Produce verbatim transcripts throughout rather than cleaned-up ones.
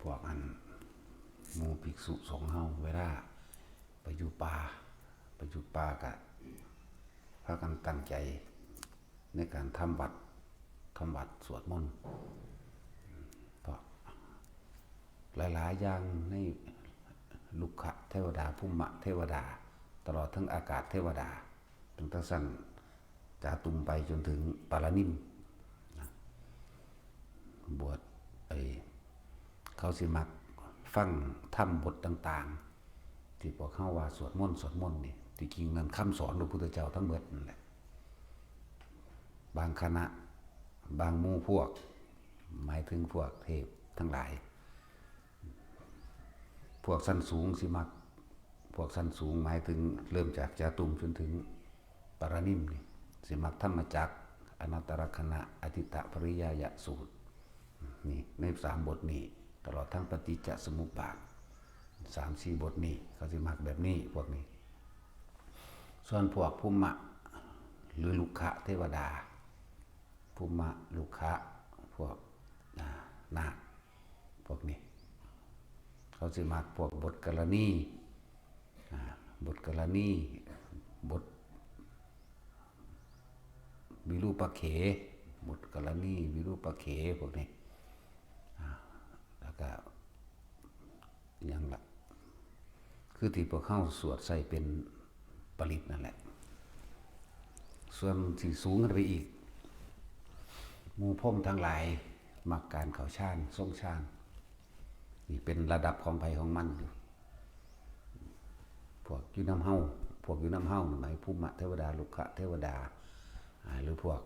พวกอันหมู่ภิกษุสงฆ์เฮา เวลาไปอยู่ป่า ไปอยู่ป่าก็พากันตั้งใจในการทำวัตร ทำวัตรสวดมนต์ เพราะหลายๆอย่างในรุกขเทวดา ภูมิเทวดา ตลอดทั้งอากาศเทวดา ตั้งแต่ชั้นจาตุมไปจนถึงปารานิมนะ บวช ไอ้ เขาสิมักฟังธรรมบทต่างๆ ที่พวกเฮาว่าสวดมนต์ สวดมนต์นี่ ที่จริงนั้นคำสอนพระพุทธเจ้าทั้งหมดนั่นแหละ บางคณะ บางหมู่พวก หมายถึงพวกเทพทั้งหลาย พวกชั้นสูงสิมัก พวกชั้นสูงหมายถึงเริ่มจากจาตุมจนถึงปารานิมนี่ สิมักธรรมจักร อนัตตลักษณะ อทิฏฐปริยายสูตร นี่ ในสามบทนี้ ตลอดทั้งปฏิจจสมุปบาท สามสี่บทนี้ เขาสิมักแบบนี้ พวกนี้ ส่วนพวกภูมิ หรือรุกขเทวดา ภูมิ รุกข พวก อ่า นาค พวกนี้ เขาสิมักพวกบทกรณี อ่า บทกรณี บทวิรูปเข บทกรณี วิรูปเข พวกนี้ อ่า แล้วก็ อิหยังล่ะ คือที่พวกเฮาสวดใส่เป็นปริตรนั่นแหละ ส่วนที่สูงขึ้นไปอีก หมู่พรหมทั้งหลายมักการเข้าฌาน ทรงฌาน นี่เป็นระดับของไผของมันอยู่ พวกอยู่นำเฮา พวกอยู่นำเฮานี่หมายภูมิเทวดา รุกขเทวดา อ่า หรือพวก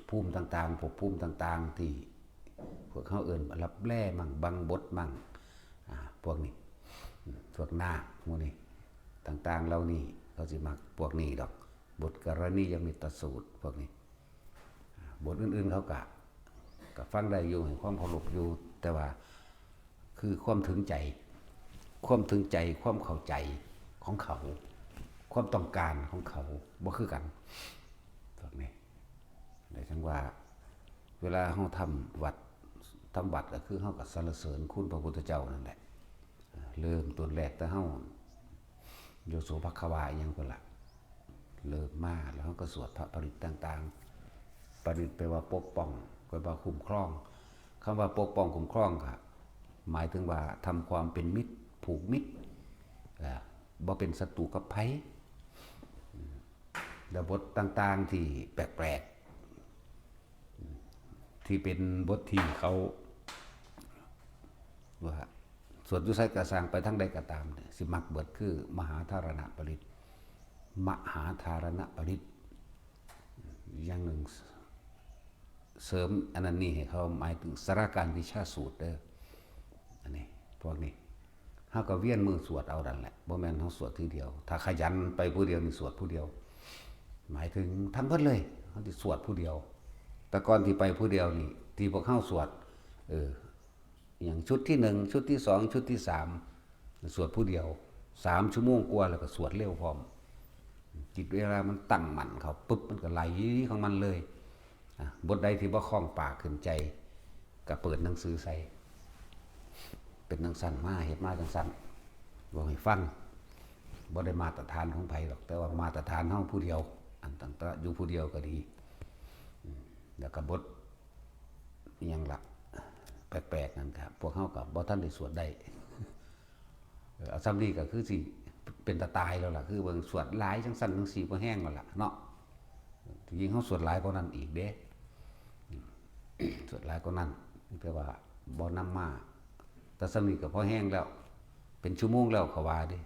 ภูมิต่างๆ ภพภูมิต่างๆ ที่พวกเฮาเอิ้นลับแลมั่ง บังบทมั่ง อ่า พวกนี้ อืม พวกนาคหมู่นี้ ต่างๆ เหล่านี้ เขาสิมักพวกนี้ดอก บทกรณียมิตรสูตร พวกนี้ อ่า บทอื่นๆ เขาก็ ก็ฟังได้อยู่ ให้ความเคารพอยู่ แต่ว่า คือความถึงใจ ความถึงใจ ความเข้าใจของเขา ความต้องการของเขา บ่คือกัน พวกนี้ เลยถึงว่า เวลาเฮาทำวัตร ทำวัตรก็คือเฮาก็สรรเสริญคุณพระพุทธเจ้านั่นแหละ เริ่มต้นแรกแต่เฮา โยโสภควาอิหยังพุ้นล่ะ เริ่มมาแล้วเฮาก็สวดพระปริตรต่างๆ ปริตรแปลว่าปกป้อง แปลว่าคุ้มครอง คำว่าปกป้องคุ้มครองก็หมายถึงว่าทำความเป็นมิตร ผูกมิตร อ่า บ่เป็นศัตรูกับไผ แล้วบทต่างๆ ที่แปลกๆ ที่เป็นบทที่เขา ว่าสวดอยู่ไสก็ซ่าง ไปทางใดก็ตามเนี่ย สิมักเบิดคือมหาธารณปริตร มหาธารณปริตร อย่างหนึ่ง เสริมอันนั้นนี่ให้เขา หมายถึงสาราการวิชาสูตรเด้อ อันนี้ พวกนี้ เฮาก็เวียนมือสวดเอานั่นแหละ บ่แม่นเฮาสวดทีเดียว ถ้าขยันไปผู้เดียวนี่สวดผู้เดียว หมายถึงทั้งเบิดเลย เฮาสิสวดผู้เดียว แต่ก่อนที่ไปผู้เดียวนี่ ที่พวกเฮาสวด เออ อย่างชุดที่หนึ่ง ชุดที่สอง ชุดที่สาม สวดผู้เดียว สามชั่วโมงกว่า แล้วก็สวดเร็วพร้อม จิตเวลามันตั้งมั่นเข้าปุ๊บ มันก็ไหลของมันเลย อ่ะ บทใดที่บ่คล่องปากขึ้นใจ ก็เปิดหนังสือใส่ เป็นจั่งซั้นมา เฮ็ดมาจั่งซั้น เว้าให้ฟัง บ่ได้มาตรฐานของไผดอก แต่ว่ามาตรฐานเฮาผู้เดียว อันตั้งแต่อยู่ผู้เดียวก็ดี อืม แล้วก็บทอิหยังล่ะ แปลกๆ นั่นครับ พวกเฮาก็บ่ทันได้สวดได้ เออ เอาส่ำนี้ก็คือสิเป็นตาตายแล้วล่ะ คือเบิ่งสวดหลายจั่งซั้นจั่งซี้บ่แฮงแล้วล่ะเนาะ ที่จริงเฮาสวดหลายกว่านั้นอีกเด้ อืม สวดหลายกว่านั้น แต่ว่าบ่นำมา แต่ส่ำนี้ก็พอแฮงแล้ว เป็นชั่วโมงแล้วเขาว่าเด้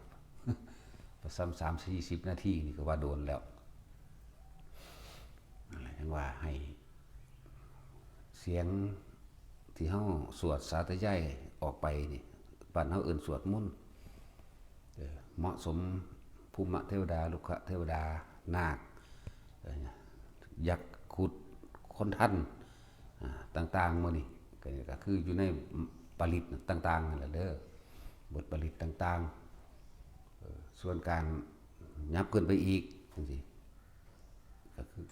พอส่ำสามสี่สิบนาทีนี่ก็ว่าโดนแล้ว นั่นแหละ จั่งว่าให้เสียงที่เฮาสวดสาธยายออกไปนี่ บ้านเฮาเอิ้นสวดมนต์ เออ เหมาะสม ภูมิเทวดา รุกขเทวดา นาค เออ ยักษ์ ครุฑ คนทัน อ่า ต่างๆ หมู่นี้ ก็ ก็คืออยู่ในปริตรต่างๆ นั่นแหละเด้อ บทปริตรต่างๆ เออ ส่วนการยับขึ้นไปอีกจั่งซี้ ก็คือ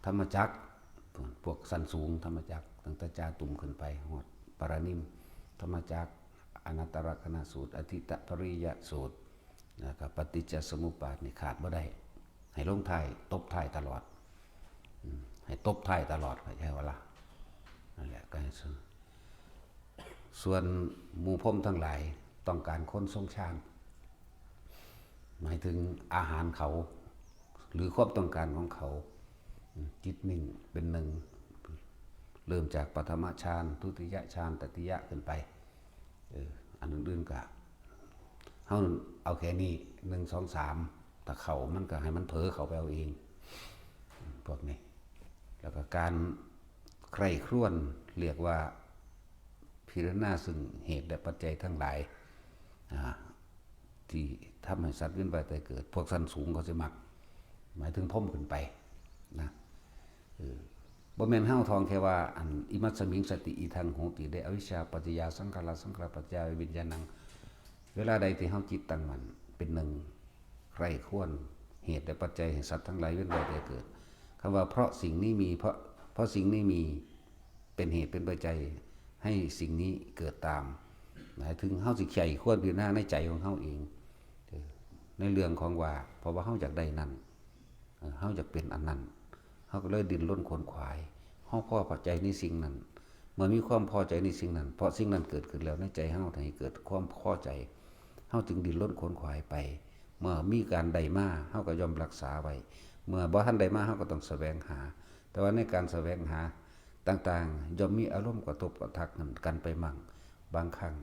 ธรรมจักร พวกชั้นสูงธรรมจักร ตั้งแต่จาตุมขึ้นไปฮอดปารานิม ธรรมจักร อนัตตลักษณสูตร อธิตปริยสูตร แล้วก็ปฏิจจสมุปบาทนี่ขาดบ่ได้ ให้ลงท้าย ตบท้ายตลอด อืม ให้ตบท้ายตลอด เข้าใจบ่ล่ะ นั่นแหละ ก็ให้ส่วน ส่วนหมู่พรหมทั้งหลายต้องการคนทรงฌาน หมายถึงอาหารเขา หรือความต้องการของเขา อืม จิตนิ่งเป็นหนึ่ง เริ่มจากปฐมฌาน ทุติยฌาน ตติยะขึ้นไป เออ อันอื่นๆก็ เฮาเอาแค่นี้ หนึ่ง สอง สาม ถ้าเข้ามันก็ให้มันเผลอเข้าไปเอาเอง พวกนี้ แล้วก็การใคร่ครวญเรียกว่าพิจารณาซึ่งเหตุและปัจจัยทั้งหลาย อ่า ที่ทำให้สัตว์เวียนว่ายตายเกิด พวกชั้นสูงเขาสิมัก หมายถึงพรหมขึ้นไปนะ เออ บ่แม่นเฮาท่องแค่ว่า อัน อิมัสสมิงสติ อิทังโหติ ได้อวิชชาปัจจยาสังขารา สังขารปัจจยาวิญญาณัง เวลาใดที่เฮาจิตตั้งมั่นเป็นหนึ่ง ใคร่ครวญเหตุและปัจจัยให้สัตว์ทั้งหลายเวียนว่ายตายเกิด คำว่าเพราะสิ่งนี้มี เพราะ เพราะสิ่งนี้มี เป็นเหตุเป็นปัจจัยให้สิ่งนี้เกิดตาม หมายถึงเฮาสิใคร่ครวญพิจารณาในใจของเฮาเอง เออ ในเรื่องของว่า เพราะว่าเฮาอยากได้นั่น เออ เฮาอยากเป็นอันนั้น เฮาก็เลยดิ้นรนขวนขวาย เฮาพอใจในสิ่งนั้น เมื่อมีความพอใจในสิ่งนั้น เพราะสิ่งนั้นเกิดขึ้นแล้วในใจเฮา ให้เกิดความพอใจ เฮาจึงดิ้นรนขวนขวายไป เมื่อมีการได้มา เฮาก็ย่อมรักษาไว้ เมื่อบ่ทันได้มา เฮาก็ต้องแสวงหา แต่ว่าในการแสวงหาต่างๆ ย่อมมีอารมณ์กระทบกระทั่งกันไปมั่ง บางครั้ง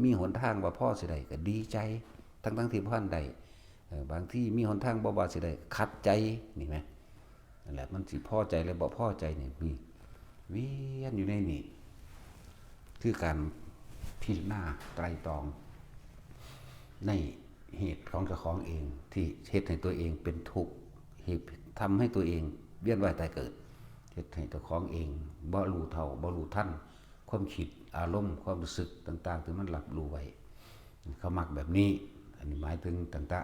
มีหนทางว่าพอสิได้ก็ดีใจ ทั้งๆที่บ่ทันได้ เออ บางทีมีหนทางบ่ว่าสิได้ ขัดใจ นี่แหม นั่นแหละ มันสิพอใจและบ่พอใจนี่ มี เวียนอยู่ในนี่ คือการพิจารณาไตร่ตรอง ในเหตุของเจ้าของเอง ที่เฮ็ดให้ตัวเองเป็นทุกข์ เหตุทำให้ตัวเองเวียนว่ายตายเกิด เฮ็ดให้เจ้าของเองบ่รู้เท่า บ่รู้ทัน ความคิด อารมณ์ ความรู้สึกต่างๆ ที่มันรับรู้ไว้ เขามักแบบนี้ อันนี้หมายถึงตั้งแต่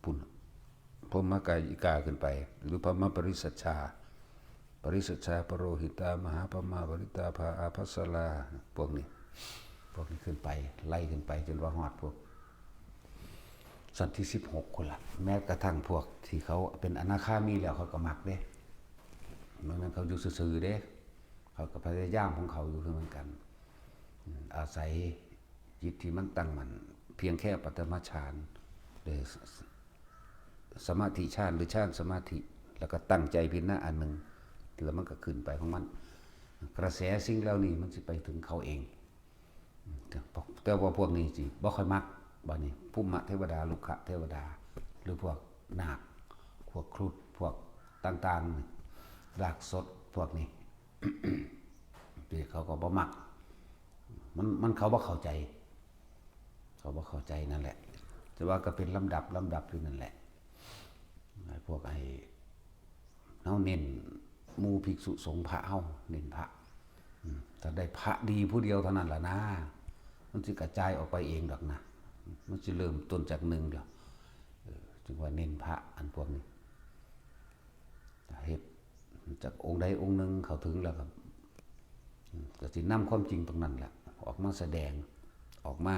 ปุ้น พรหมกายิกาขึ้นไป หรือพรหมปริสัชชา ปริสัชชา ปโรหิตา มหาพรหมา ปริตาภา อาภัสรา พวกนี้ พวกนี้ขึ้นไป ไล่ขึ้นไปจนว่าฮอดพวก ชั้นที่สิบหกพุ้นละ แม้กระทั่งพวกที่เขาเป็นอนาคามีแล้วเขาก็มักเด้ มันนั้นเขาอยู่ซื่อๆเด้ เขาก็พยายามของเขาอยู่คือเหมือนกัน อืม อาศัยจิตที่มันตั้งมั่น เพียงแค่ปฐมฌาน หรือสมาธิฌาน หรือฌานสมาธิ แล้วก็ตั้งใจพิจารณาอันหนึ่ง แล้วมันก็ขึ้นไปของมัน กระแสสิ่งเหล่านี้มันสิไปถึงเขาเอง แต่ว่าพวกนี้สิบ่ค่อยมัก บัดนี้ ภูมิเทวดา รุกขเทวดา หรือพวกนาค พวกครุฑ พวกต่างๆ รากสด พวกนี้ ที่เขาก็บ่มัก มัน มันเขาบ่เข้าใจ เขาบ่เข้าใจนั่นแหละ แต่ว่าก็เป็นลำดับ ลำดับอยู่นั่นแหละ ไอ้พวกไอ้ เฮาเน้นหมู่ภิกษุสงฆ์พระเฮา เน้นพระ อืม ถ้าได้พระดีผู้เดียวเท่านั้นล่ะนะ มันสิกระจายออกไปเองดอกนะ มันสิเริ่มต้นจากหนึ่งเดียว เออ จึงว่าเน้นพระอันพวกนี้ ถ้าเฮ็ดจากองค์ใดองค์หนึ่งเข้าถึงแล้วก็ อืม ก็สินำความจริงตรงนั้นแหละ ออกมาแสดง ออกมา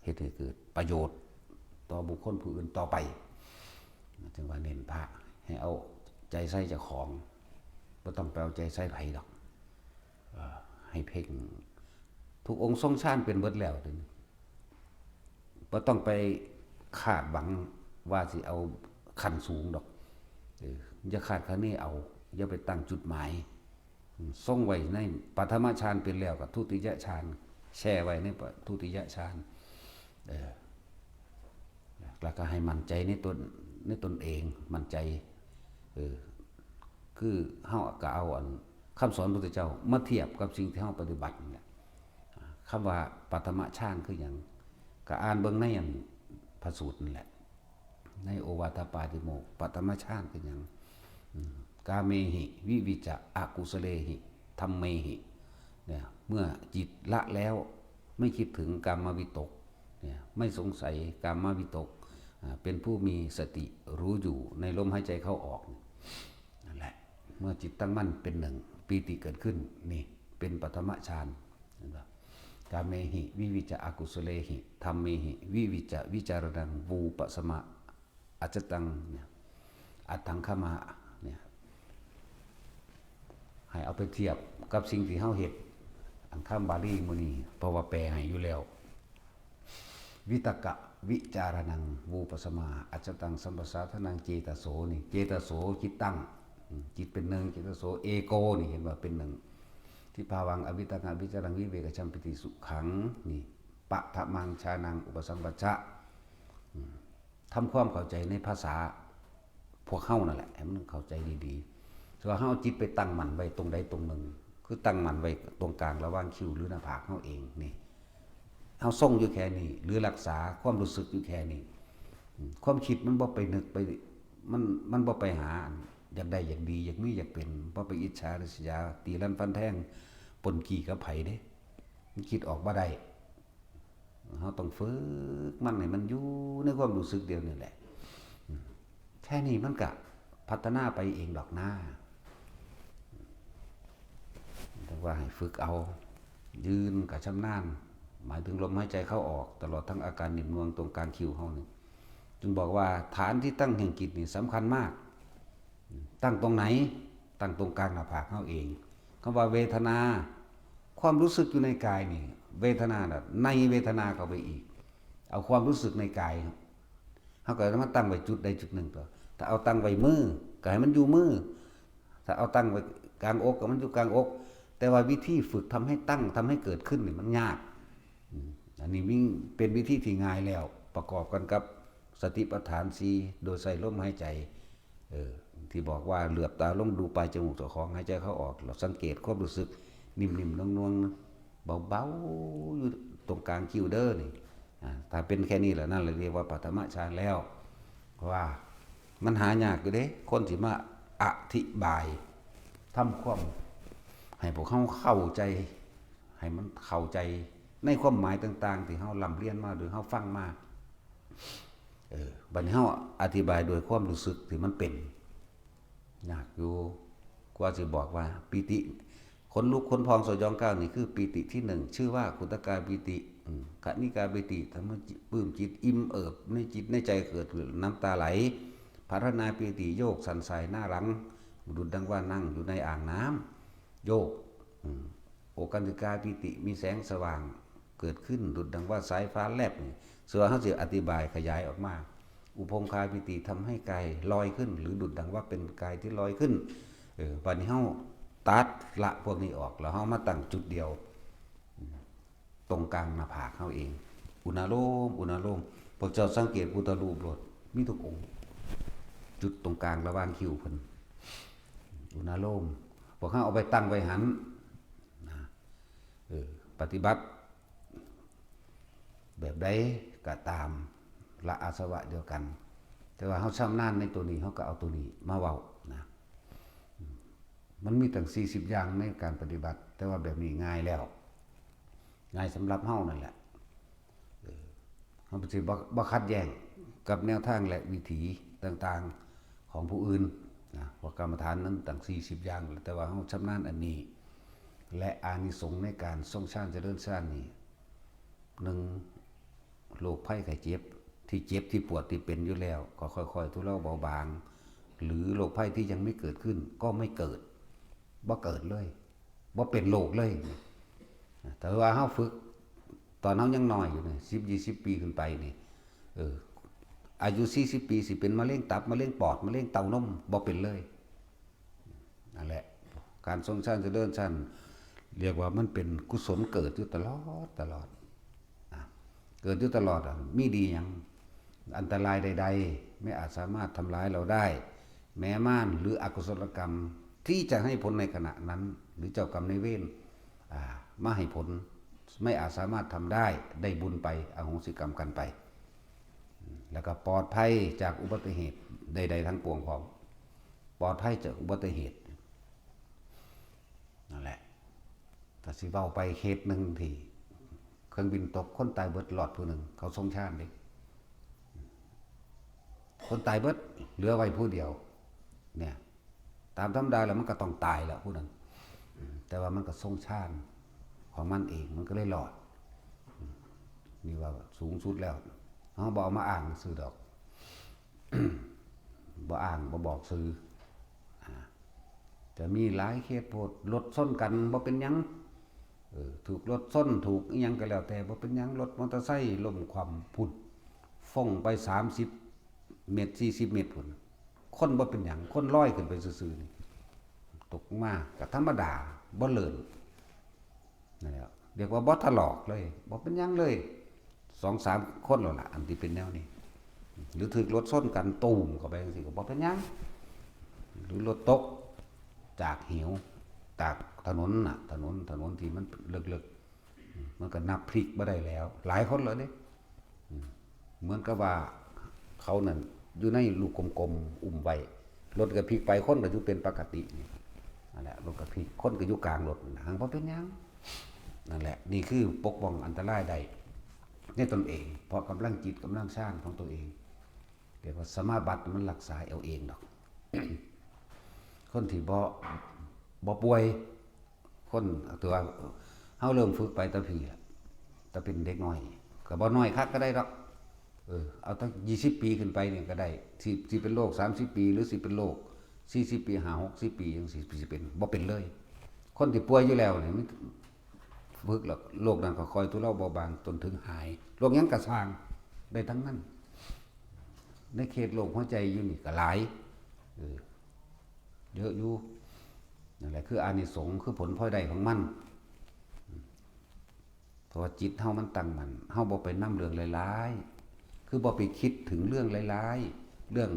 เฮ็ดให้เกิดประโยชน์ ต่อบุคคลผู้อื่นต่อไป จึงว่าเน้นพระ ให้เอาใจใส่เจ้าของ บ่ต้องไปเอาใจใส่ไผดอก เอ่อ ให้เพ่ง ทุกองค์ทรงฌานเป็นเบิดแล้วเดี๋ยวนี้ บ่ต้องไปคาดหวังว่าสิเอาขั้นสูงดอก เออ อย่าคาดคะเนเอา อย่าไปตั้งจุดหมาย อืม ทรงไว้ในปฐมฌานเป็นแล้วก็ทุติยฌาน แช่ไว้ในปะ ทุติยฌาน เออ แล้วก็ให้มั่นใจในตน ในตนเอง มั่นใจ เออ คือเฮาก็เอาอันคำสอนพระพุทธเจ้ามาเทียบกับสิ่งที่เฮาปฏิบัตินี่แหละ คำว่าปฐมฌานคือหยัง ก็อ่านเบิ่งในอันพระสูตรนั่นแหละ ในโอวาทปาติโมกข์ ปฐมฌานคือหยัง อืม กาเมหิ วิวิจจะ อกุสเลหิ ธัมเมหิ เนี่ย เมื่อจิตละแล้ว ไม่คิดถึงกามวิตก เนี่ย ไม่สงสัยกามวิตก อ่า เป็นผู้มีสติรู้อยู่ในลมหายใจเข้าออก นั่นแหละ เมื่อจิตตั้งมั่นเป็นหนึ่ง ปีติเกิดขึ้น นี่ เป็นปฐมฌาน เห็นปะ กาเมหิ วิวิจจะ อกุสเลหิ ธัมเมหิ วิวิจจะ วิจารณัง วูปสมะ อัจจตัง เนี่ย อัตถังคมะ เนี่ย ให้เอาไปเทียบกับสิ่งที่เฮาเฮ็ด อันคำบาลีมื้อนี้ เพราะว่าแปลให้อยู่แล้ว วิตกะ วิจารณัง วูปสมา อัจจตัง สัมปสาทนัง เจตโส นี่ เจตโส จิตตั้ง อืม จิตเป็นหนึ่ง เจตโส เอโก นี่ เห็นว่าเป็นหนึ่ง ทิพาวัง อวิตกะ วิจารัง วิเวกะ ชัมปิติ สุขัง นี่ ปะทะมัง ชานัง อุปสัมปชะ อืม ทำความเข้าใจในภาษาพวกเฮานั่นแหละ ให้มันเข้าใจดีๆ ส่วนเฮาเอาจิตไปตั้งมั่นไว้ตรงใดตรงหนึ่ง คือตั้งมั่นไว้ตรงกลางระหว่างคิ้วหรือหน้าผากเฮาเองนี่ เฮาทรงอยู่แค่นี้ หรือรักษาความรู้สึกอยู่แค่นี้ อืม ความคิดมันบ่ไปนึกไป มัน มันบ่ไปหา อยากได้ อยากดี อยากมี อยากเป็น บ่ไปอิจฉาริษยา ตีรันฟันแทง ปนกี้กับไผเด้ มันคิดออกบ่ได้ เฮาต้องฝึกมันให้มันอยู่ในความรู้สึกเดียวนี่แหละ อืม แค่นี้มันก็พัฒนาไปเองดอกนา แต่ว่าให้ฝึกเอา ยืนก็ชำนาญ หมายถึงลมหายใจเข้าออก ตลอดทั้งอาการนิ่มนวลตรงกลางคิ้วเฮานี่ จึงบอกว่าฐานที่ตั้งแห่งจิตนี่สำคัญมาก ตั้งตรงไหน ตั้งตรงกลางหน้าผากเฮาเอง คำว่าเวทนา ความรู้สึกอยู่ในกายนี่ เวทนาน่ะ ในเวทนาเข้าไปอีก เอาความรู้สึกในกาย เฮาก็มาตั้งไว้จุดใดจุดหนึ่งตัว ถ้าเอาตั้งไว้มือ ก็ให้มันอยู่มือ ถ้าเอาตั้งไว้กลางอก ก็มันอยู่กลางอก แต่ว่าวิธีฝึกทำให้ตั้ง ทำให้เกิดขึ้นนี่มันยาก อืม อันนี้มี เป็นวิธีที่ง่ายแล้ว ประกอบกันกับสติปัฏฐานสี่ โดยใส่ลมหายใจ เออ ที่บอกว่าเหลือบตาลงดูปลายจมูกเจ้าของ หายใจเข้าออก เราสังเกตความรู้สึก นิ่มๆ นวลๆ เบาๆ อยู่ตรงกลางคิ้วเด้อนี่ อ่า ถ้าเป็นแค่นี้แหละ นั่นเลยเรียกว่าปฐมฌานแล้ว เพราะว่ามันหายากอยู่เด้ คนที่มาอธิบาย ทำความให้พวกเฮาเข้าใจ ให้มันเข้าใจในความหมายต่างๆ ที่เฮาร่ำเรียนมาหรือเฮาฟังมา เออ บัดนี้เฮาอธิบายโดยความรู้สึกที่มันเป็น ยากอยู่ กว่าสิบอกว่าปีติ ขนลุกขนพองสยองกล้าวนี่คือปีติที่หนึ่ง ชื่อว่าขุตกาปีติ อืม ขณิกาปีติ ทำให้จิตปลื้มจิต อิ่มเอิบในจิตในใจ เกิดน้ำตาไหล พาราณาปีติ โยกสั่นสายหน้าหลัง ดุจดังว่านั่งอยู่ในอ่างน้ำ โยก อืม โอกันติกาปีติ มีแสงสว่างเกิดขึ้น ดุจดังว่าสายฟ้าแลบนี่ ส่วนเฮาสิอธิบายขยายออกมา อุพงคาปีติ ทำให้กายลอยขึ้น หรือดุจดังว่าเป็นกายที่ลอยขึ้น เออ บัดนี้เฮาตัดละพวกนี้ออก แล้วเฮามาตั้งจุดเดียว อืม ตรงกลางหน้าผากเฮาเอง อุณาโลม อุณาโลม พวกเจ้าสังเกตพุทธรูปโลด มีทุกองค์ จุดตรงกลางระหว่างคิ้วเพิ่น อุณาโลม พวกเฮาเอาไปตั้งไว้หั้น นะ เออ ปฏิบัติ แบบใดก็ตาม ละอาสวะเดียวกัน แต่ว่าเฮาชำนาญในตัวนี้ เฮาก็เอาตัวนี้มาเว้านะ อืม มันมีตั้งสี่สิบอย่างในการปฏิบัติ แต่ว่าแบบนี้ง่ายแล้ว ง่ายสำหรับเฮานั่นแหละ เออ เฮาสิบ่ บ่ขัดแย้งกับแนวทางและวิถีต่างๆ ของผู้อื่นนะ เพราะกรรมฐานนั้นตั้งสี่สิบอย่าง แต่ว่าเฮาชำนาญอันนี้ และอานิสงส์ในการทรงฌานเจริญฌานนี่ หนึ่ง โรคภัยไข้เจ็บ ที่เจ็บที่ปวดที่เป็นอยู่แล้ว ก็ค่อยๆ ทุเลาเบาบาง หรือโรคภัยที่ยังไม่เกิดขึ้น ก็ไม่เกิด บ่เกิดเลย บ่เป็นโรคเลย แต่ว่าเฮาฝึก ตอนเฮายังน้อยอยู่นี่ สิบ ยี่สิบ ปีขึ้นไปนี่ เออ อายุสี่สิบปี สิเป็นมะเร็งตับ มะเร็งปอด มะเร็งเต้านม บ่เป็นเลย นั่นแหละ การทรงฌานเจริญฌาน เรียกว่ามันเป็นกุศลเกิดอยู่ตลอด ตลอด นะ เกิดอยู่ตลอดอะ มีดีหยัง อันตรายใดๆ ไม่อาจสามารถทำร้ายเราได้ แม้มารหรืออกุศลกรรมที่จะให้ผลในขณะนั้น หรือเจ้ากรรมนายเวร อ่า มาให้ผล ไม่อาจสามารถทำได้ ได้บุญไป อโหสิกรรมกันไป แล้วก็ปลอดภัยจากอุบัติเหตุใดๆ ทั้งปวงพร้อม ปลอดภัยจากอุบัติเหตุ นั่นแหละ ถ้าสิเว้าไปเคสหนึ่งที่เครื่องบินตก คนตายเบิดรอดผู้หนึ่ง เขาทรงฌานเด้ คนตายเบิด เหลือไว้ผู้เดียว เนี่ย ตามธรรมดาแล้วมันก็ต้องตายแหละผู้นั้น อืม แต่ว่ามันก็ทรงฌานของมันเอง มันก็เลยรอด นี่ว่าสูงสุดแล้ว เฮาบ่เอามาอ้างซื่อดอก บ่อ้างบ่บอกซื่อ อ่า จะมีหลายเคสโพด รถชนกันบ่เป็นหยัง เออ ถูกรถชน ถูกอิหยังก็แล้วแต่บ่เป็นหยัง รถมอเตอร์ไซค์ล้มคว่ำพุ้น ฟงไปสามสิบเมตร สี่สิบเมตรพุ้น คนบ่เป็นหยัง คนลอยขึ้นไปซื่อๆนี่ ตกมาก็ธรรมดา บ่เลิน นั่นแหละ เรียกว่าบ่ถลอกเลย บ่เป็นหยังเลย สองสามคนแล้วล่ะ อันที่เป็นแนวนี้ หรือถืกรถชนกันตูมเข้าไปจังซี้ก็บ่เป็นหยัง หรือรถตกจากเหว จากถนนน่ะ ถนน ถนนที่มันเลิกๆ มันก็นับพลิกบ่ได้แล้ว หลายคนแล้วเด้ อืม เหมือนกับว่าเขานั่นอยู่ในลูกกลมๆ อุ้มไว้ รถก็พลิกไป คนก็อยู่เป็นปกตินี่ นั่นแหละ รถก็พลิก คนก็อยู่กลางรถ นั่นบ่เป็นหยัง นั่นแหละ นี่คือปกป้องอันตรายได้ในตนเอง เพราะกำลังจิตกำลังฌานของตัวเอง เรียกว่าสมาบัติมันรักษาเอาเองดอก คนที่บ่ บ่ป่วย คนตัว เฮาเริ่มฝึกไปแต่พี้ล่ะ แต่เป็นเด็กน้อย ก็บ่น้อยคักก็ได้ดอก เออ เอาตั้งยี่สิบปีขึ้นไปนี่ก็ได้ สิ สิเป็นโรคสามสิบปี หรือสิเป็นโรคสี่สิบปี ห้าหกสิบปีจังซี้ สิเป็น บ่เป็นเลย คนที่ป่วยอยู่แล้วนี่มันฝึกแล้ว โรคนั้นก็ค่อยทุเลาเบาบางจนถึงหาย โรคหยังก็ซ่าง ได้ทั้งนั้น ในเขตโรคหัวใจอยู่นี่ก็หลาย เออ เยอะอยู่ นั่นแหละคืออานิสงส์ คือผลพลอยได้ของมัน เพราะว่าจิตเฮามันตั้งมั่น เฮาบ่ไปนำเรื่องร้ายๆ คือบ่ไปคิดถึงเรื่องร้ายๆ เรื่อง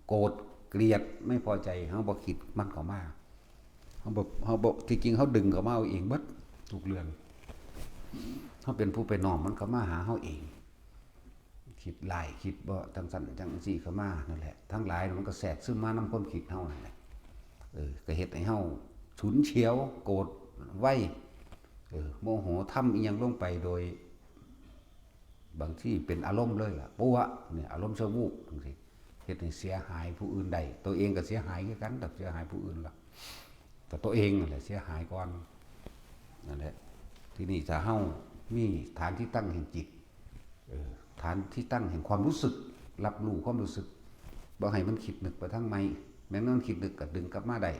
โกรธ เกลียด ไม่พอใจ เฮาบ่คิดมันเข้ามา เฮาบ่ เฮาบ่ ที่จริงเฮาดึงเข้ามาเอาเองเบิดทุกเรื่อง เฮาเป็นผู้ไปน้อมมันเข้ามาหาเฮาเอง คิดร้าย คิดบ่จังซั่นจังซี่เข้ามานั่นแหละ ทั้งหลายมันก็แทรกซึมมานำความคิดเฮานั่นแหละ เออ ก็เฮ็ดให้เฮาฉุนเฉียว โกรธไว เออ โมโห ทำอิหยังลงไปโดย บางทีเป็นอารมณ์เลยล่ะ ปั๊วะเนี่ย อารมณ์ชั่ววูบจังซี้ เฮ็ดให้เสียหายผู้อื่นได้ ตัวเองก็เสียหายคือกัน แต่เสียหายผู้อื่นล่ะ แต่ตัวเองนั่นแหละเสียหายก่อน นั่นแหละ ทีนี้ถ้าเฮามีฐานที่ตั้งแห่งจิต เออ ฐานที่ตั้งแห่งความรู้สึก รับรู้ความรู้สึก บ่ให้มันคิดนึกไปทางใหม่ แม้นมันคิดนึกก็ดึงกลับมาได้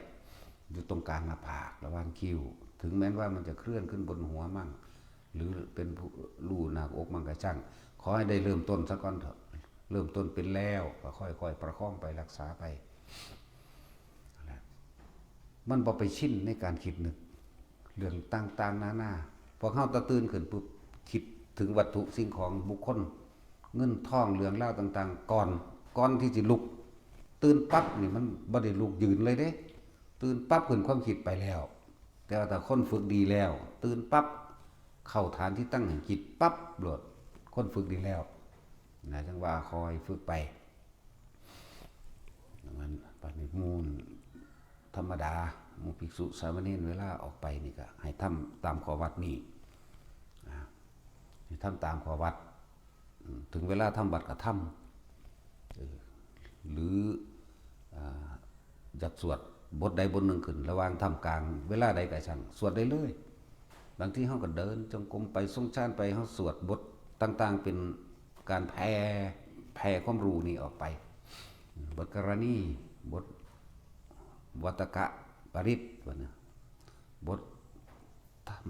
อยู่ตรงกลางหน้าผาก ระหว่างคิ้ว ถึงแม้นว่ามันจะเคลื่อนขึ้นบนหัวมั่ง หรือเป็นผู้ลู่หน้าอกมั่งก็ช่าง ขอให้ได้เริ่มต้นซะก่อนเถอะ เริ่มต้นเป็นแล้วก็ค่อยๆประคองไป รักษาไป นั่นแหละ มันบ่ไปชินในการคิดนึก เรื่องต่างๆนานา พวกเฮาตะตื่นขึ้นปุ๊บ คิดถึงวัตถุสิ่งของบุคคล เงินทอง เรื่องราวต่างๆ ก่อน ก่อนที่สิลุก ตื่นปั๊บนี่มันบ่ได้ลุกยืนเลยเด้ ตื่นปั๊บขึ้นความคิดไปแล้ว แต่ว่าถ้าคนฝึกดีแล้ว ตื่นปั๊บ เข้าฐานที่ตั้งแห่งจิตปั๊บโลด คนฝึกดีแล้ว นะ จั่งว่าคอยฝึกไป มันปฏิมูลธรรมดา หมู่ภิกษุสามเณรเวลาออกไปนี่ก็ให้ทำตามข้อวัดนี่ อ่า ให้ทำตามข้อวัด อืม ถึงเวลาทำวัดก็ทำ เออ หรือ อ่า อยากสวดบทใดบทหนึ่งขึ้น ระหว่างทำกลาง เวลาใดก็ช่าง สวดได้เลย บางทีเฮาก็เดินจงกรมไป ทรงฌานไป เฮาสวดบทต่างๆ เป็นการแผ่ แผ่ความรู้นี่ออกไป บทกรณี บทวัตตกปริตร ว่านะ บท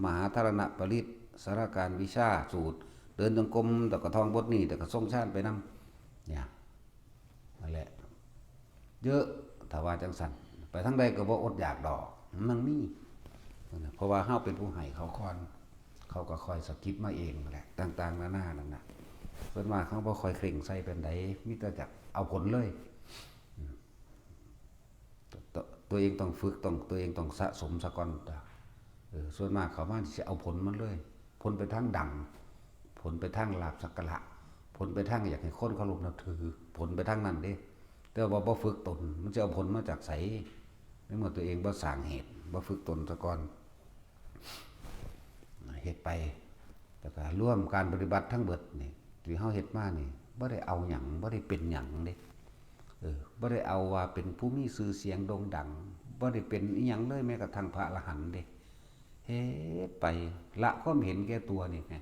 มหาธารณปริตร สารการวิชาสูตร เดินจงกรม แต่ก็ท่องบทนี้ แต่ก็ทรงฌานไปนำ เนี่ย นั่นแหละ เยอะ ถ้าว่าจังซั่น ไปทางใดก็บ่อดอยากดอก มันมี เพราะว่าเฮาเป็นผู้ให้เขาก่อน เขาก็ค่อยสะกิดมาเองแหละ ต่างๆนานานั่นน่ะ ส่วนมากเขาบ่ค่อยเคร่งใส่ปานใด มีแต่อยากเอาผลเลย อืม ตัว ตัวเองต้องฝึก ต้อง ตัวเองต้องสะสมซะก่อน เออ ส่วนมากเขามาสิเอาผลมันเลย ผลไปทางดัง ผลไปทางลาภสักการะ ผลไปทางอยากให้คนเคารพนับถือ ผลไปทางนั้นเด้ แต่ว่าบ่ฝึกตน มันสิเอาผลมาจากไส ในเมื่อตัวเองบ่สร้างเหตุ บ่ฝึกตนซะก่อน เฮ็ดไป แล้วก็รวมการปฏิบัติทั้งเบิดนี่ ที่เฮาเฮ็ดมานี่ บ่ได้เอาหยัง บ่ได้เป็นหยังเด้ เออ บ่ได้เอาว่าเป็นผู้มีชื่อเสียงโด่งดัง บ่ได้เป็นอิหยังเลย แม้กระทั่งพระอรหันต์เด้ เฮ็ดไป ละความเห็นแก่ตัวนี่ไง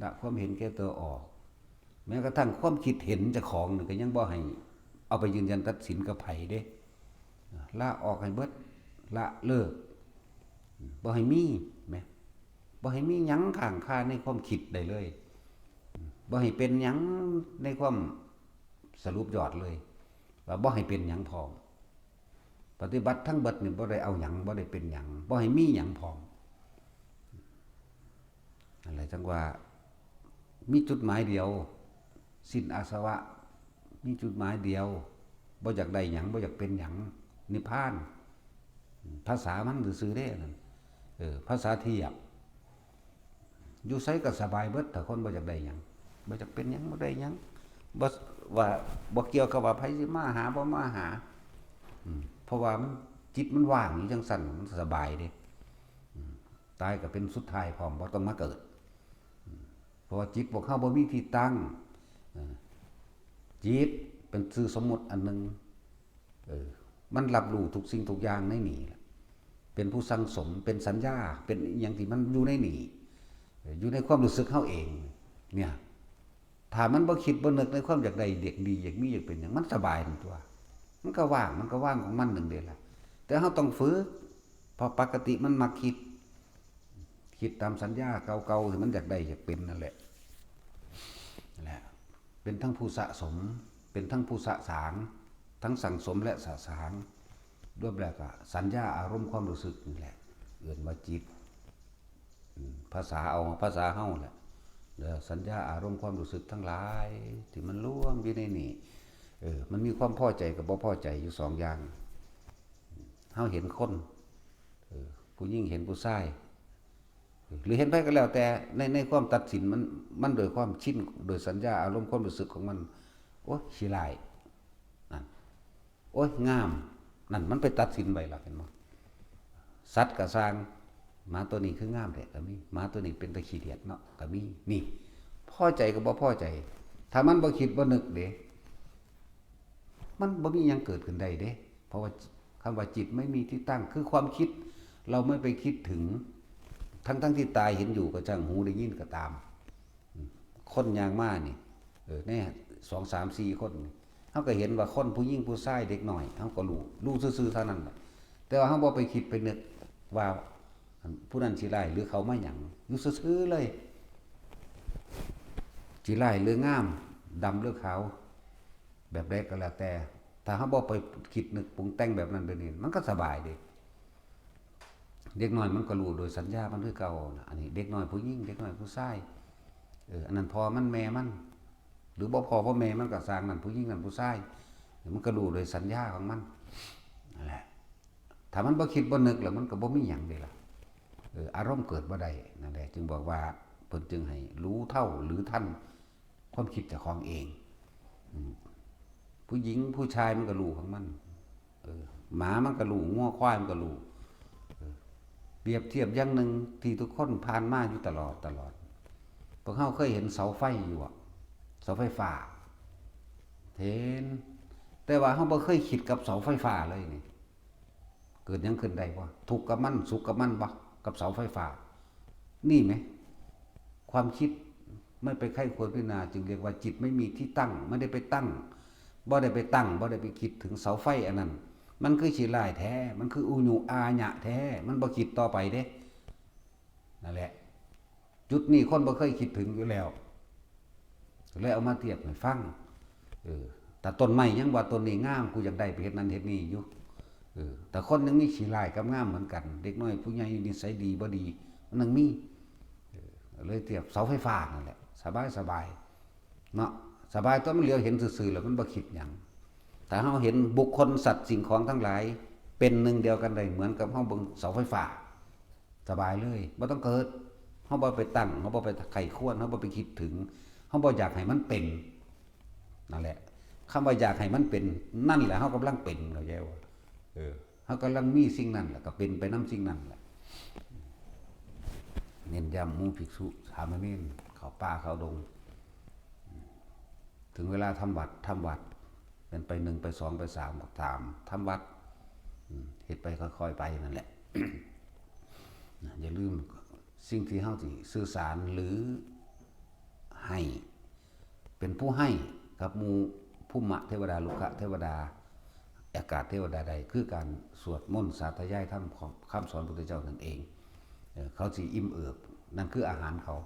ละความเห็นแก่ตัวออก แม้กระทั่งความคิดเห็นเจ้าของนี่ก็ยังบ่ให้เอาไปยืนยันตัดสินกับไผเด้ ละออกให้เบิด ละเลิก บ่ให้มีแหม บ่ให้มีหยังค้างคาในความคิดได้เลย บ่ให้เป็นหยังในความสรุปยอดเลย ว่าบ่ให้เป็นหยังพร้อม ปฏิบัติทั้งเบิดนี่บ่ได้เอาหยัง บ่ได้เป็นหยัง บ่ให้มีหยังพร้อม อะไรจังว่า มีจุดหมายเดียว สิ้นอาสวะ มีจุดหมายเดียว บ่อยากได้หยัง บ่อยากเป็นหยัง นิพพาน ภาษามันซื่อๆเด้นั่น เออ ภาษาเทียบ อยู่ไสก็สบายเบิด ถ้าคนบ่อยากได้หยัง บ่อยากเป็นหยัง บ่ได้หยัง บ่ว่า บ่เกี่ยวกับว่าไผสิมาหา บ่มาหา อืม เพราะว่ามัน จิตมันว่างอยู่จังซั่น มันสบายเด้ อืม ตายก็เป็นสุดท้ายพร้อม บ่ต้องมาเกิด อืม เพราะว่าจิตพวกเฮาบ่มีที่ตั้ง เออ จิตเป็นชื่อสมมุติอันหนึ่ง เออ มันรับรู้ทุกสิ่งทุกอย่างในนี่แหละ เป็นผู้สั่งสม เป็นสัญญา เป็นอหย่างที่มันอยู่ในนี่ เออ อยู่ในความรู้สึกเฮาเอง เนี่ย ถ้ามันบ่คิดบ่นึกในความอยากได้ อยากดี อยากมี อยากเป็นหยัง มันสบายนั่นตัว มันก็ว่าง มันก็ว่างของมันหนึ่งเด้ล่ะ แต่เฮาต้องฝึก เพราะปกติมันมักคิด คิดตามสัญญาเก่าๆที่มันอยากได้อยากเป็นนั่นแหละ นั่นแหละ เป็นทั้งผู้สะสม เป็นทั้งผู้สะสาง ทั้งสั่งสมและสะสาง รวมแล้วก็สัญญาอารมณ์ความรู้สึกนี่แหละ เอิ้นว่าจิต อืม ภาษาเอา ภาษาเฮาแหละ เด้อ สัญญาอารมณ์ความรู้สึกทั้งหลาย ที่มันรวมอยู่ในนี่ เออ มันมีความพอใจกับบ่พอใจอยู่สองอย่าง เฮาเห็นคน เออ ผู้หญิงเห็นผู้ชาย หรือเห็นไผก็แล้วแต่ ใน ในความตัดสินมัน มันโดยความชิน โดยสัญญาอารมณ์ความรู้สึกของมัน โอ้ย ขี้ร้าย นั่น โอ้ย งาม นั่น มันไปตัดสินไว้ล่ะ เห็นบ่ สัตว์ก็ซ่าง หมาตัวนี้คืองามแท้ ก็มี หมาตัวนี้เป็นตาขี้เดียดเนาะ ก็มี นี่ พอใจกับบ่พอใจ ถ้ามันบ่คิดบ่นึกเด้ มันบ่มีหยังเกิดขึ้นได้เด้ เพราะว่าคำว่าจิตไม่มีที่ตั้ง คือความคิด เราไม่ไปคิดถึง ทั้งๆที่ตาเห็นอยู่ก็ช่าง หูได้ยินก็ตาม อืม คนย่างมานี่ เออ ในสอง สาม สี่ คนนี่ เฮาก็เห็นว่าคนผู้หญิงผู้ชายเด็กน้อย เฮาก็รู้ รู้ซื่อๆเท่านั้นแหละ แต่ว่าเฮาบ่ไปคิดไปนึกว่า อันผู้นั้นสิร้ายหรือเขามาหยัง อยู่ซื่อๆเลย สิร้ายหรืองาม ดำหรือขาว แบบใดก็แล้วแต่ ถ้าเฮาบ่ไปคิดนึกปรุงแต่งแบบนั้นแบบนี้ มันก็สบายเด้ เด็กน้อยมันก็รู้โดยสัญญามันคือเก่านะ อันนี้เด็กน้อยผู้หญิง เด็กน้อยผู้ชาย เออ อันนั้นพ่อมันแม่มัน หรือบ่พ่อบ่แม่มันก็ซ่าง นั่นผู้หญิง นั่นผู้ชาย มันก็รู้โดยสัญญาของมัน นั่นแหละ ถ้ามันบ่คิดบ่นึกแล้วมันก็บ่มีหยังเด้ล่ะ เออ อารมณ์เกิดบ่ได้ นั่นแหละ จึงบอกว่า เพิ่นจึงให้รู้เท่าหรือทันความคิดเจ้าของเอง อืม ผู้หญิงผู้ชายมันก็รู้ของมัน เออ หมามันก็รู้ งัวควายมันก็รู้ เออ เปรียบเทียบอย่างหนึ่งที่ทุกคนผ่านมาอยู่ตลอด ตลอด พวกเฮาเคยเห็นเสาไฟอยู่บ่ เสาไฟฟ้า เห็น แต่ว่าเฮาบ่เคยคิดกับเสาไฟฟ้าเลยนี่ เกิดหยังขึ้นได้บ่ ทุกข์กับมัน สุขกับมันบ่ กับเสาไฟฟ้า นี่แหม ความคิดไม่ไปใคร่ครวญพิจารณา จึงเรียกว่าจิตไม่มีที่ตั้ง ไม่ได้ไปตั้ง บ่ได้ไปตั้ง บ่ได้ไปคิดถึงเสาไฟอันนั้น มันคือขี้ร้ายแท้ มันคืออุญุอาญะแท้ มันบ่คิดต่อไปเด้ นั่นแหละ จุดนี้คนบ่เคยคิดถึงอยู่แล้ว เลยเอามาเทียบให้ฟัง เออ แต่ต้นไม้ยังว่าต้นนี้งาม กูอยากได้ไปเฮ็ดนั่นเฮ็ดนี่อยู่ เออ แต่คนยังมีขี้ร้ายกับงามเหมือนกัน เด็กน้อยผู้ใหญ่นิสัยดีบ่ดี มันยังมี เออ เลยเทียบเสาไฟฟ้านั่นแหละ สบายสบาย เนาะ สบายตัวมันเหลียวเห็นซื่อๆแล้วมันบ่คิดหยัง ถ้าเฮาเห็นบุคคลสัตว์สิ่งของทั้งหลาย เป็นหนึ่งเดียวกันได้ เหมือนกับเฮาเบิ่งเสาไฟฟ้า สบายเลย บ่ต้องเกิด เฮาบ่ไปตั้ง เฮาบ่ไปใคร่ครวญ เฮาบ่ไปคิดถึง เฮาบ่อยากให้มันเป็น นั่นแหละ คำว่าอยากให้มันเป็น นั่นแหละเฮากำลังเป็น เข้าใจบ่ เออ เฮากำลังมีสิ่งนั้นแหละ ก็เป็นไปนำสิ่งนั้นแหละ เน้นย้ำหมู่ภิกษุสามเณร เข้าป่าเข้าดง ถึงเวลาทำวัตร ทำวัตร เป็นไปหนึ่ง ไปสอง ไปสาม ก็ตาม ทำวัตร อืม เฮ็ดไปค่อยๆไปนั่นแหละ อย่าลืมสิ่งที่เฮาสิสื่อสารหรือ ให้ เป็นผู้ให้กับหมู่ภูมิเทวดา ลุกขเทวดา อากาศเทวดาได้ คือการสวดมนต์สาธยายธรรมของคำสอนพระพุทธเจ้านั่นเอง เอ่อ เขาสิอิ่มเอิบ นั่นคืออาหารเขา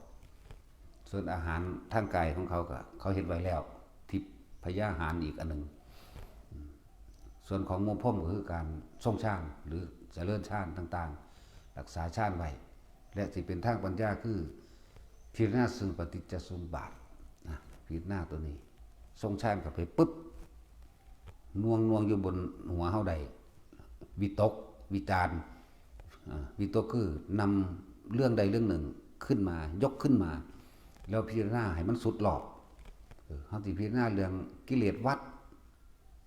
ส่วนอาหารทางกายของเขาก็เขาเฮ็ดไว้แล้ว ทิพยาหารอีกอันหนึ่ง ส่วนของหมู่พรหมก็คือการทรงฌานหรือเจริญฌานต่างๆ รักษาฌานไว้ และสิเป็นทางปัญญาคือพิจารณาซึ่งปฏิจจสมุปบาทนะ พิจารณาตัวนี้ ทรงฌานเข้าไปปุ๊บ น่วงน่วงอยู่บนหัวเฮาได้ วิตก วิจารณ์ อ่า วิตกคือนำเรื่องใดเรื่องหนึ่งขึ้นมา ยกขึ้นมา แล้วพิจารณาให้มันสุดรอบ เออ เฮาสิพิจารณาเรื่องกิเลสวัฏ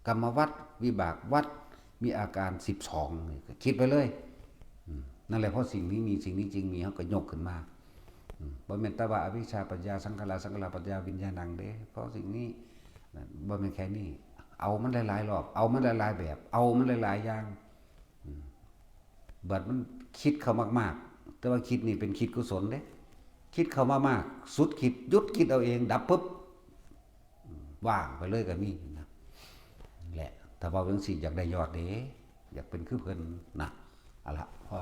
กรรมวัฏ วิบากวัฏ มีอาการสิบสองนี่ คิดไปเลย อืม นั่นแหละ เพราะสิ่งนี้มี สิ่งนี้จึงมี เฮาก็ยกขึ้นมา อืม บ่แม่นแต่ว่าอวิชชาปัจจยาสังขารา สังขาราปัจจยาวิญญาณังเด้ เพราะสิ่งนี้ นั่น บ่แม่นแค่นี้ เอามันหลายๆรอบ เอามันหลายๆแบบ เอามันหลายๆอย่าง อืม บัดมันคิดเข้ามากๆ แต่ว่าคิดนี่เป็นคิดกุศลเด้ คิดเข้ามามาก สุดคิด หยุดคิดเอาเอง ดับปุ๊บ อืม ว่างไปเลยก็มีนะ แหละ ถ้าเว้าจั่งซี้อยากได้ยอดเด้ อยากเป็นคือเพิ่นนะ เอาละ พอ